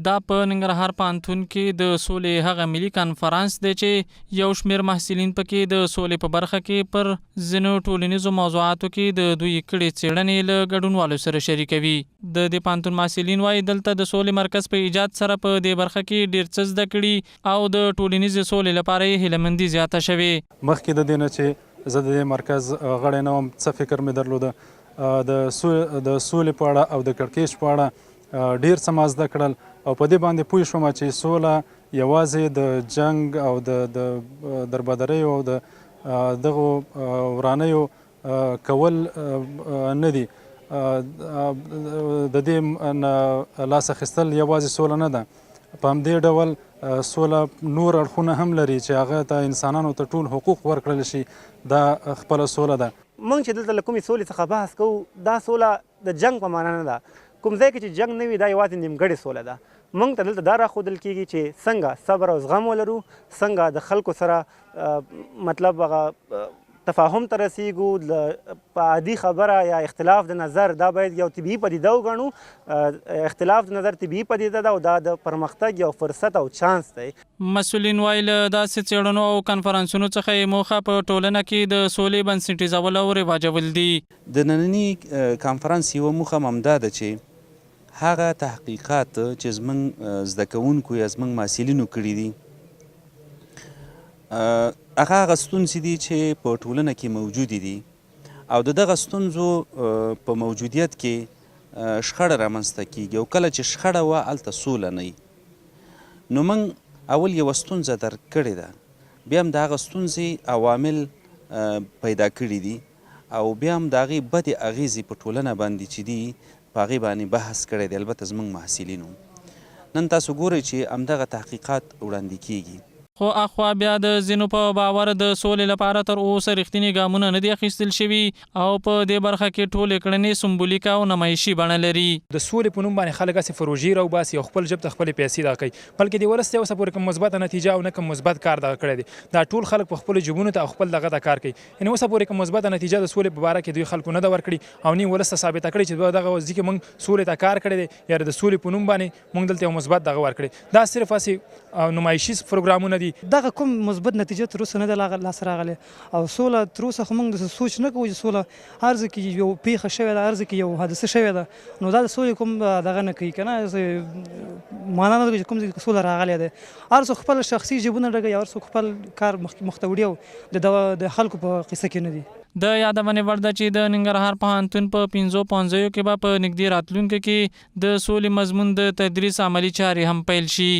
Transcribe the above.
دا په ننګرهار پوهنتون کې د سولې هغه ملي کانفرانس دی چې یو شمېر محصلین پکې د سولې په برخه کې پر ځینو ټولنیزو موضوعاتو کې د دوی کړې څېړنې له ګډونوالو سره شریکوي. د دې پوهنتون محصلین وايي، دلته د سولې مرکز په ایجاد سره په دې برخه کې ډېر څه زده کړي او د ټولنیزې سولې لپاره یې هیله مندي زیاته شوې. مخکې د دې نه چې زه د دې مرکز غړی نه وم، څه فکر مې درلوده د سولې په اړه او د کړکېچ په اړه ډیر څه ما زده کړل او په دې باندې پوه شوم چې سوله یوازې د جنګ او د د دربدریو او د دغو ورانیو کول نه دي. د دې نه لاس اخیستل یوازې سوله نه ده. په همدې ډول سوله نور اړخونه هم لري چې هغه ته انسانانو ته ټول حقوق ورکړل شي، دا خپله سوله ده. موږ چې دلته له کومې سولې څخه بحث کوو، دا سوله د جنګ په معنا نه ده. کوم ځای کې چې جنګ نه وي، دا یوازې نیمګړې سوله ده. موږ ته دلته دا راښودل کېږي چې څنګه صبر او زغم ولرو، څنګه د خلکو سره مطلب هغه تفاهم ته رسیږو. په عادي خبره یا اختلاف د نظر، دا باید یو طبیعي پدیده وګڼو. اختلاف د نظر طبیعي پدیده ده او دا د پرمختګ یو فرصت او چانس دی. مسؤلین وايي، له داسې څېړنو او کنفرانسونو څخه یې موخه په ټولنه کې د سولې بنسټیزول او رواجول دي. د ننني کانفرانس یوه موخه هم همدا ده چې هغه تحقیقات چې زموږ زده کوونکو یا زموږ محصلینو کړي دي، هغه هغه ستونزې دي چې په ټولنه کې موجودې دي او د دغه ستونزو په موجودیت کې شخړه رامنځته کیږي او کله چې شخړه وه، هلته سوله نه وي. نو موږ اول یوه ستونزه درک کړې ده، بیا هم د هغه ستونزې عوامل پیدا کړي دي او بیا هم د هغې بدې اغیزې په ټولنه باندې چې دي، په هغې باندې بحث کړی دی. البته زموږ محصلینو، نن تاسو ګورئ چې همدغه تحقیقات وړاندې کیږي. خو اخوا بیا د ځینو په باور د سولې لپاره تر اوسه رښتیني ګامونه نه دي اخیستل شوي او په دې برخه کې ټولې کړنې سمبولیکه او نمایشي بڼه لري. د سولې په نوم باندې خلک هسې فروژې راوباسي او خپل جب ته خپلې پیسې دغه کوي، بلکې د ولس ته اوسه پورې کوم مثبته نتیجه او نه کوم مثبت کار دغه کړی دی. دا ټول خلک په خپلو جیبونو ته او خپل دغه ته کار کوي. یعنې اوسه پورې کوم مثبته نتیجه د سولې په باره کې دوی خلکو نه ده ورکړي او نه ولس ته ثابته کړې چې دغه ځای کې موږ سولې ته کار کړی دی یا د سولې په نوم باندې موږ دلته یو مثبت دغه ورکړي. دا صرف هسې نمایشي پروګرامونه دي. دغه کوم مثبت نتیجه تر اوسه نه ده لاس راغلې او سوله تر اوسه خو موږ داسې سوچ نه کوو چې سوله. هر ځای کې یو پیښه شوې ده، هر ځای کې یو حادثه شوې ده، نو دا د سولې کوم دغه نه کوي که نه، معنا نه لري چې کوم ځای کې سوله راغلې ده. هر څوک خپل شخصي جیبونه ډکوي، هر څوک خپل کار مخته وړي او د خلکو په قصه کې نه دي. د یادونې وړ ده چې د ننګرهار پوهنتون په پنځو پوهنځیو کې به په نږدې راتلونکي کې د سولې مضمون د تدریس عملي چارې هم پیل شي.